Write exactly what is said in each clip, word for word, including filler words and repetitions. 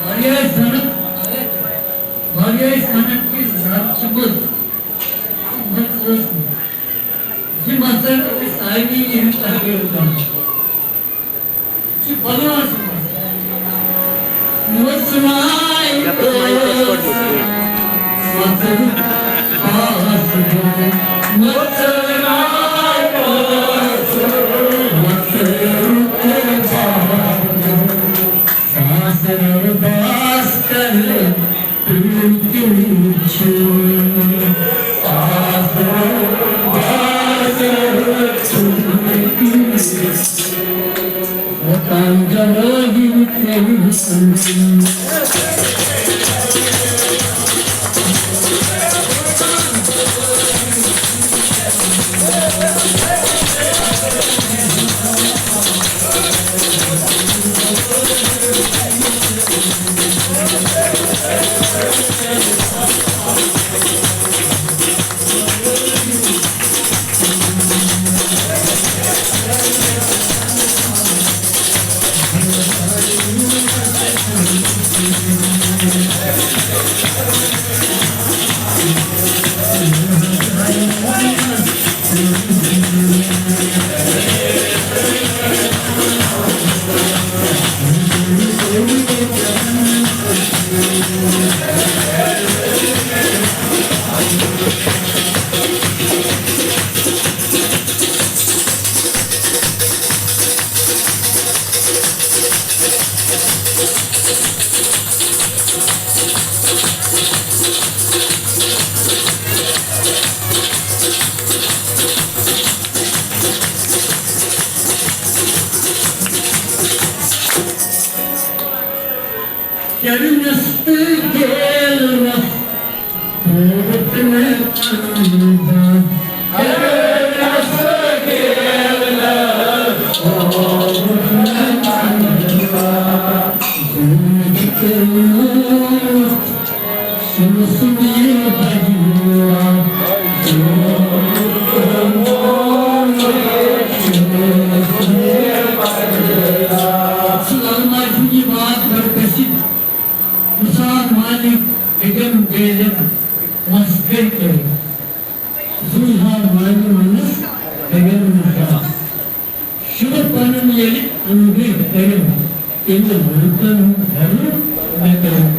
واریاہ ٲسۍ وَنان، واریاہ ٲسۍ وَنان کہِ رب چھُ بُت، بُت اوس نہٕ۔ یہِ مسلہٕ اوس سارنٕے یِہُنٛد تحلیٖل کرُن۔ یہِ چھُ بلاس مسلہٕ۔ مسلہٕ اوس مسلہٕ، مسلہٕ اوس مسلہٕ۔ ساس رۄباس کر پرٛیوٗ تہِ چھُ، ساس رۄباس کر پرٛیوٗ تہِ چھُ۔ وطن جلوی تیری سنگین۔ شرمس تہٕ گیلمس تھووُتھ مےٚ پنُن دۄہ۔ شرمس تہٕ گیلمس تھووُتھ مےٚ پنُن دۄہ۔ زوٗٹھ تہٕ موٗٹھ سُہ سُنٛد یہِ بجوا۔ سُہ لگہٕ ماجہِ ہُنٛد یہِ باد بڑٕ گٔژھِتھ۔ مثال مالک بیگم بیلن وس گٔے کٔرِتھ۔ زُو ہا مالہِ ونس بیگم نشا۔ شُرٕ پنُن ییٚلہِ انگرِ کٔرِو، تیٚلہِ لڑکن ہُنٛد گرٕ مےٚ کٔرِو۔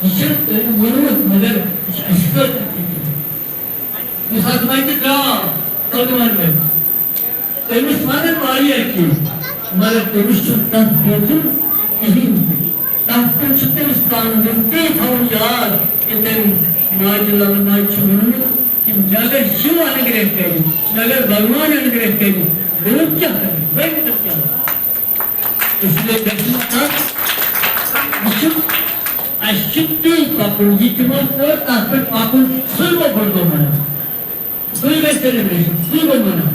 یہِ چھُ تٔمۍ ووٚنمُت، مگر یہِ چھُ اَسہِ خٲطرٕ تہِ کینٛہہ۔ یُس اَتھ منٛز تہِ درٛاو، پتہٕ وَنہٕ بہٕ۔ تٔمِس وَنَن واریاہ کینٛہہ، مگر تٔمِس چھُنہٕ تَتھ پیٚٹھ کِہیٖنۍ تہِ۔ تَتھ پٮ۪ٹھ چھُ تٔمِس پانہٕ وٕنہِ تی تھاوُن یاد کہِ تٔمۍ ماجہِ لَلہٕ ماجہِ چھُ ووٚنمُت کہِ مےٚ اگر شِو انگرٛہ کَرِ، مےٚ اگر بھگوان انگرٛہ کَرِ، بہٕ کیٛاہ کَرٕ؟ بہٕ کیٛاہ کَرٕ؟ اس لیے گژھِ نہٕ کانٛہہ۔ یہِ چھُ، اَسہِ چھُ تی پَکُن، یہِ تِمو کوٚر، تَتھ پٮ۪ٹھ پَکُن، سُے گوٚو بوٚڑ دۄہ مَناوُن۔ سُے گژھِ سیلبریشن، سُے گوٚو مَناوُن۔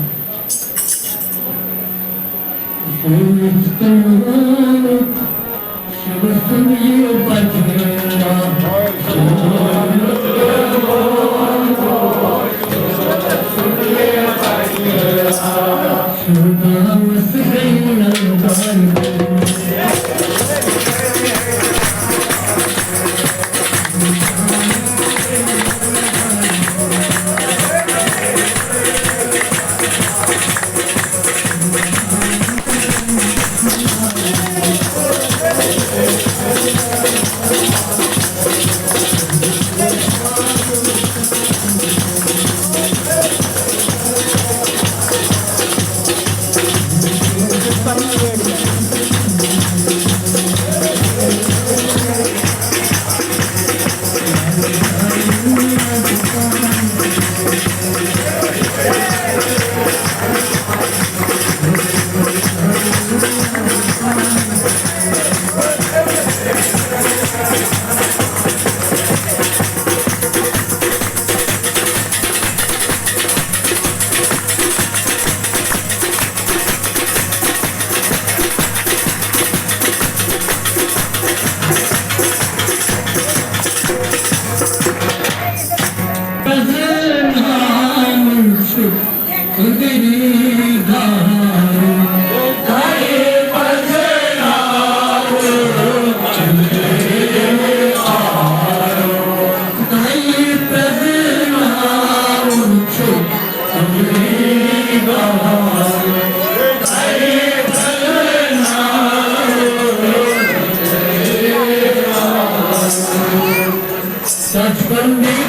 بچپن میں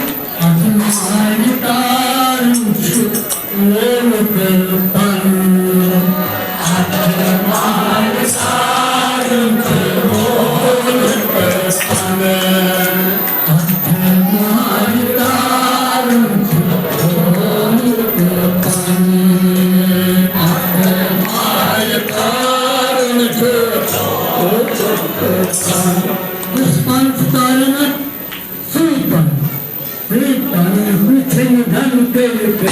آسمان تار چھُ لولُک پن۔ آسمان تار چھُ لولُک پن۔ آسمان تار چھُ لولُک پن۔ آسمان تار چھُ لولُک پن۔ یُس پن چھُ تاران، سُے پن۔ سُے پن، سُہ چھُنہٕ دھن کٔرِتھ۔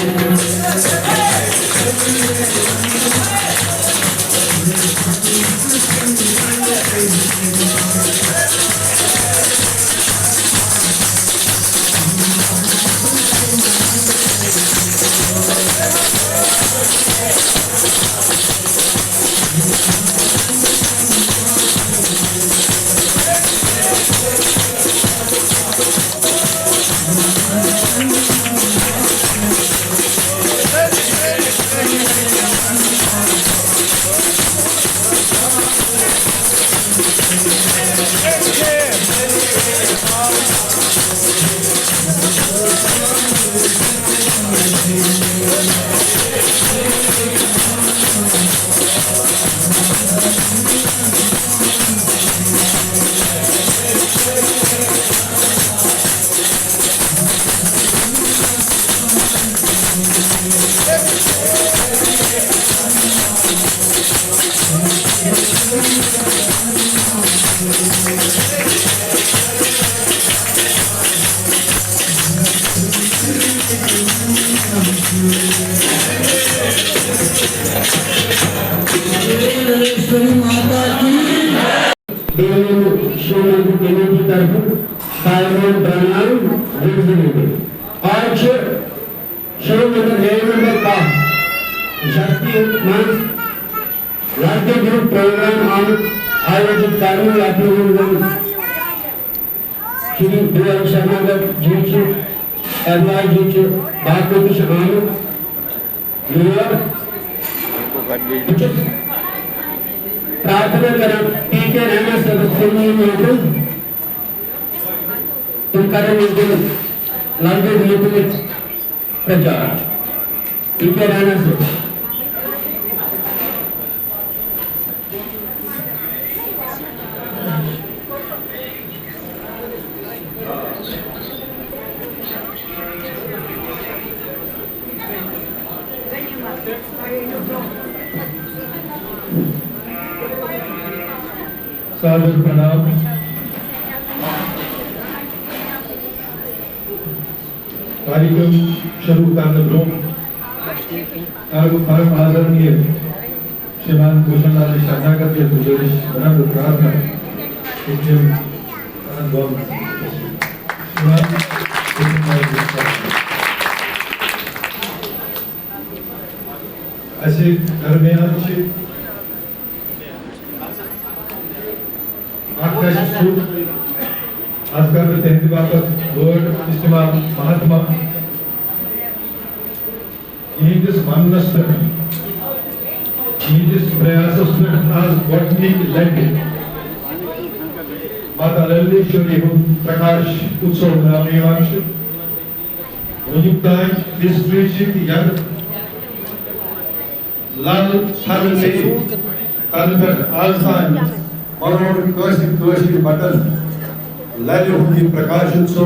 بیٚیہِ یِم شِو مندر کمیٹی طرفہٕ سایمون پرنام وِرزِ ہٕنٛدِ۔ آز چھِ شِو مندر گرٛینڈ نمبر باہ جھپتی منٛز لڑکہٕ گروپ پروگرام آمُت آیوجِت کرنہٕ، یتھ منٛز زن شری بی ایل شرناگت جی چھِ، ابلاش جی چھِ، باقٕے تہِ چھِ آمٕتۍ۔ یور بہٕ چھُس پرارتھنا کران پی کے رینا صٲبس، تِم یِن یوکُن، تِم کرن ییٚتہِ لل دٮ۪د متعلق پرچار۔ پی کے رینا صٲب۔ سادر پرنام۔ کاریکرم شروع کرنہٕ برٛونٛہہ کرٕ بہٕ پرم آدرنیہ شریمان بھوشن لال شرناگت یَس گُزٲرِش کران تہٕ پرارتھنا کہِ تِم کرن دۄن شریمان بھوشن لال شرناگت۔ اَسہِ درمیان چھِ اکھ اَسہِ سُہ، از کرٕ بہٕ تِہنٛدِ باپتھ word استعمال، مہاتما۔ یِہنٛدِس وننس پٮ۪ٹھ، یِہنٛدِس پریاسس پٮ۪ٹھ آز گۄڈٕنِکۍ لٹہِ ماتا للی شریف پرکاش اتسو مناونہٕ یِوان چھُ۔ وُنیُک تام ہسٹری چھِ تہِ یتھ لل تھل سے تنہٕ پٮ۪ٹھ آز تام مروڑ کٲشِر کٲشِر بٹن للہِ ہُنٛد یہِ پرکاش اتسو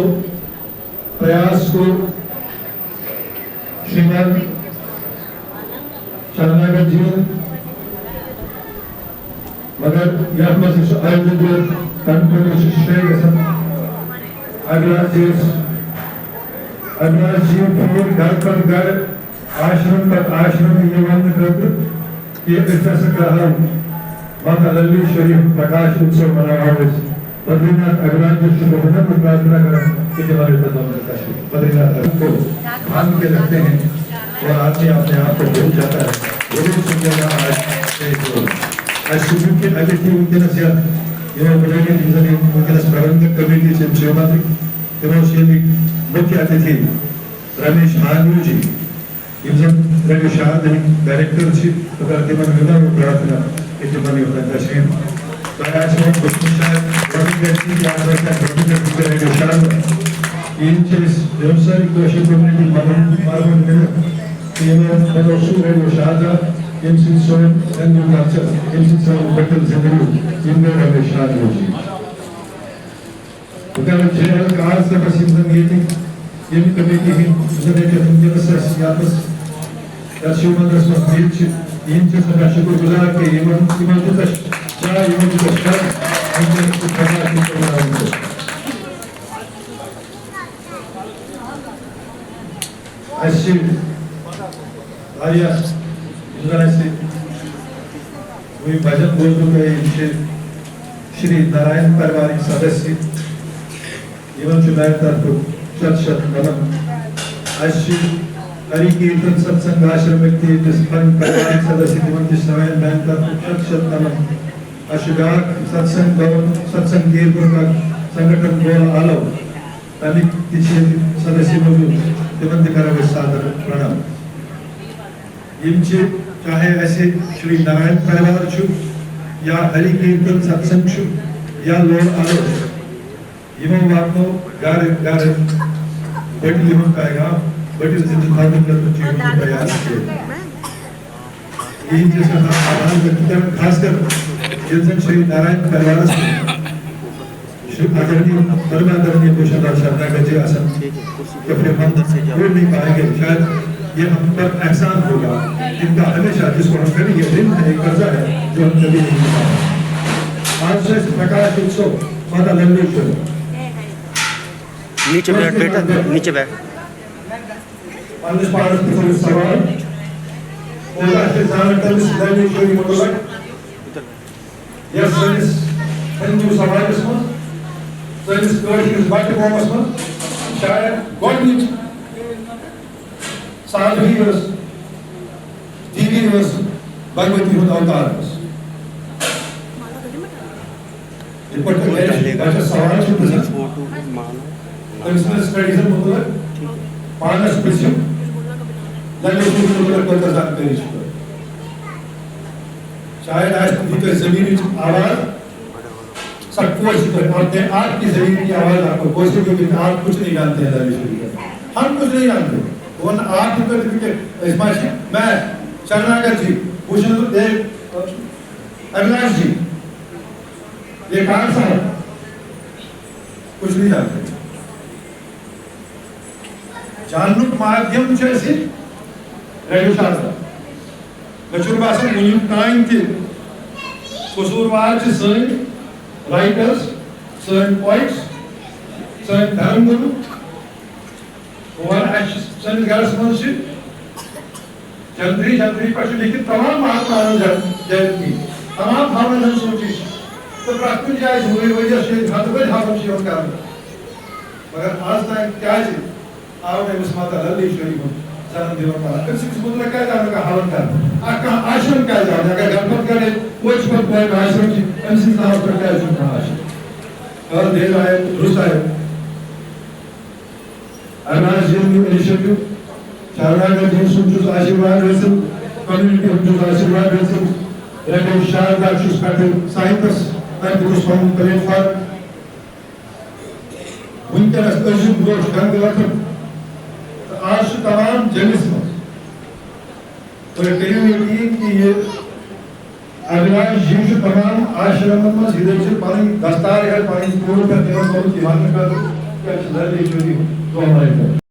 پریاس کوٚر شریمان شرناگت جی یَن، مگر یتھ منٛز یُس آیوجن کوٚر، تَمہِ خٲطرٕ چھُ شرٛے گژھان ابلاش جی یَس۔ ابلاش جی پھیٖرۍ گرٕ پتہٕ گرٕ، آشرم پتہٕ آشرم یہِ وننہٕ خٲطرٕ کہِ أسۍ ہسا کرہو ماتا للی شریف پرکاش اتسو مناوہو أسۍ۔ بدری ناتھ اگرواجی چھُ بہٕ وَنان، بہٕ پرٛارتھنا کران کہِ تِمن یوتن نمبر کشمیر۔ بدری ناتھ اگر کو بھانگ کے رکھتے ہیں اور آدمی اپنے آپ کو بھول جاتا ہے، ضرور سمجھے گا آج۔ اَسہِ چھُ مُکھیہ اتِتھی وٕنکیٚنَس یَتھ یِمو بُزرگن، یِم زَن یِم وٕنکیٚنَس پربندھک کمیٹی چھِ، یِم چھِ یِوان، تِمو چھِ ییٚمِکۍ مُکھیہ اتِتھی رمیش ہانوٗ جی، یِم زَن رمیش ہانوٗ ڈائریکٹر چھِ، بہٕ کَرٕ تِمَن وِنو پرٛارتھنا کہِ تِمَن یوٚتَن تشریٖف۔ تۄہہِ آسہِ وۄنۍ وٕچھمُت شاید رمیش جی کیٛاہ آسہِ آسان، رمیش جی رمیش ہانوٗ۔ یِم چھِ أسۍ یِم سٲری کٲشِر کومنٹی مدد مدد کٔرِتھ تہٕ یِمو بنوو سُہ ریڈیو شاہدہ، ییٚمہِ سۭتۍ سون ہندو کلچر، ییٚمہِ سۭتۍ سٲنۍ بٔڈِل زندگی، یِم گٔے رمیش شاہ جوشی۔ بہٕ کرٕ جنرل کار صٲبس، یِم زن ییٚتہِ ییٚمہِ کمیٹی ہٕنٛدۍ زن ییٚتہِ وٕنکیٚنس اَسہِ یتس یتھ شِو مندرس منٛز میٖت چھِ، یِہِنٛدۍ چھِ سٮ۪ٹھاہ شُکر گُزار کہِ یِمن یِمن دیُت اَسہِ چاے، یِمن دیُت اَسہِ شرف، وٕنکیٚنس چھِ خۄداے سُنٛد پروگرام وٕنکیٚس۔ اَسہِ چھِ واریاہ، یِم زَن اَسہِ وٕنۍ بَجَن بوزنُک، یِم چھِ شری ناراین پریوارٕکۍ سدسیہ، یِمَن چھُ میٛانہِ طرفہٕ شت شت نمن۔ اَسہِ چھِ ہری کیرتن ستسنگ آشرمٕکۍ تہِ ییٚتہِ پنٕنۍ پریوارٕکۍ سدسیہ، تِمَن تہِ چھِ میٛانہِ میٛانہِ طرفہٕ شت شت نمن۔ اَسہِ چھُ بیٛاکھ ستسنگ بھون، ستسنگ کیرتن اکھ سنگٹھن گول آلو، تَمِکۍ تہِ چھِ ییٚتہِ سدسیہ موجود، تِمن تہِ کرو أسۍ سادر پرنام۔ یِم چھِ، چاہے اَسہِ شری ناراین پریوار چھُ، یا ہری کیرتن ستسنگ چھُ، یا لول آلو چھُ، یِمو واتنو گرٕ گرٕ بٔٹِل ہُنٛد پیغام، بٔٹِل زِندٕ تھاونہٕ خٲطرٕ چھُ یِمن تہِ تیار کٔرِتھ۔ یِہِنٛدِ چھِ أسۍ آسان آباد، تِکیٛازِ خاص کر ییٚلہِ زَن شری ناراین پریوارس منٛز چھِ آدرنیہ، پرم آدرنیہ بھوشن لال شرناگت جی آسان، تو پھر ہم بھول نہیں پائیں گے۔ شاید یہ ہم پر احسان ہوگا، ان کا ہمیشہ، جس کو ہم کبھی یہ ऋण ہے، قرضہ ہے، جو ہم کبھی نہیں چکا پائیں۔ آج سے پرکاش اتسو ماتا لللیشور۔ نیچے بیٹھ بیٹا، نیچے بیٹھ۔ پننِس پانس پرٛژھو یہِ سوال، کوٗتاہ چھِ زانان تٔمِس لللیشوری مُتعلق؟ یَتھ سٲنِس ہِندوٗ سماجس منٛز، سٲنِس کٲشرِس بچہٕ قومس منٛز شاید گۄڈٕنِچ سادگی ٲس، دیوی ٲس، بھگوتی ہُنٛد اوتار ٲس۔ یِتھ پٲٹھۍ تۄہہِ گرِ بچس سوال چھُ پرٛژھان، تٔمۍ سٕنٛدٮ۪ن سٹڈیٖزن مُتعلق پانس پرٛژھِو، لگٲوِو مُتعلق کۭژاہ زانکٲری چھِ تۄہہِ۔ شاید آسہِ نہٕ یہِ تۄہہِ زٔمیٖنٕچ آواز، سۄ کوٚت چھِ تۄہہِ، اور تۄہہِ آپ کی زمین کی آواز آپ کو کوسے کیونکہ آپ کچھ نہیں جانتے ہیں، دانش شریف۔ ہم کچھ نہیں جانتے۔ وۄنۍ آپ تہِ کٔرِو تہِ کہِ أسۍ ما چھِ، میں شرناگت جی، بہٕ چھُس بیٚیہِ ابھلاش جی، یہ کہاں سے ہے؟ کچھ نہیں جانتے۔ جاننُک مادھیم چھُ اَسہِ ریڈیو شاہدہ۔ مےٚ چھُنہٕ باسان وٕنیُک تام تہِ قصوٗروار چھِ سٲنۍ رائٹرز، سٲنۍ پوئٹس، سٲنۍ دھرم گُرو۔ اور اَسہِ چھِ سٲنِس گرس منٛز چھِ جنتری جنتری پٮ۪ٹھ چھُ لیکھِتھ تمام مہاتماہن ہٕنٛز جن-، جینتی، تمام بھاونن ہٕنٛز سوچی چھِ۔ تہٕ پرٛٮ۪تھ کُنہِ جایہِ چھِ ؤرۍ ؤرۍ یَس چھِ ییٚتہِ ہتہٕ بٔدۍ ہاوان چھِ یِوان کرنہٕ۔ مگر آز تام کیٛازِ آو نہٕ أمِس ماتا للی شریف ہُنٛد جنم دِوان کرنہٕ؟ أمِس أکِس مُتعلق کیٛازِ آو نہٕ کانٛہہ ہاوان کرنہٕ؟ اکھ کانٛہہ آشرم کیٛازِ آو نہٕ؟ اگر گرپت کرے، توتہِ چھِ پتہٕ پویمہٕ آشرم چھِ، أمِس نِش ناوَس پٮ۪ٹھ کیٛازِ چھُنہٕ کانٛہہ آشرم؟ کانٛہہ دیر آیہِ، درست آیہِ۔ ارناز جی ہُنٛد initiative، شرناگت جی سُنٛد چھُس آشیرواد حٲصِل، community ہُنٛد چھُس آشیرواد حٲصِل، رٹو شاردا چھُس پٮ۪ٹھٕ ساہتس تام تہِ گوٚژھ پنُن platform۔ وٕنکیٚنس أزیُک برونٛٹھ گنگہٕ وطن تہٕ آز چھُ تمام جٔمِس منٛز۔ تُہۍ کٔرِو یقین کہِ یہِ ابھلاش جی چھُ تمام آشرمن منٛز یہِ دٔپۍ زِ پنٕنۍ دستار ہٮ۪تھ پنٕنۍ کوٗر پٮ۪ٹھ تِمن گوٚمُت یہِ وننہٕ خٲطرٕ کہِ اَسہِ چھِ لللی شریف دۄہ لگہِ۔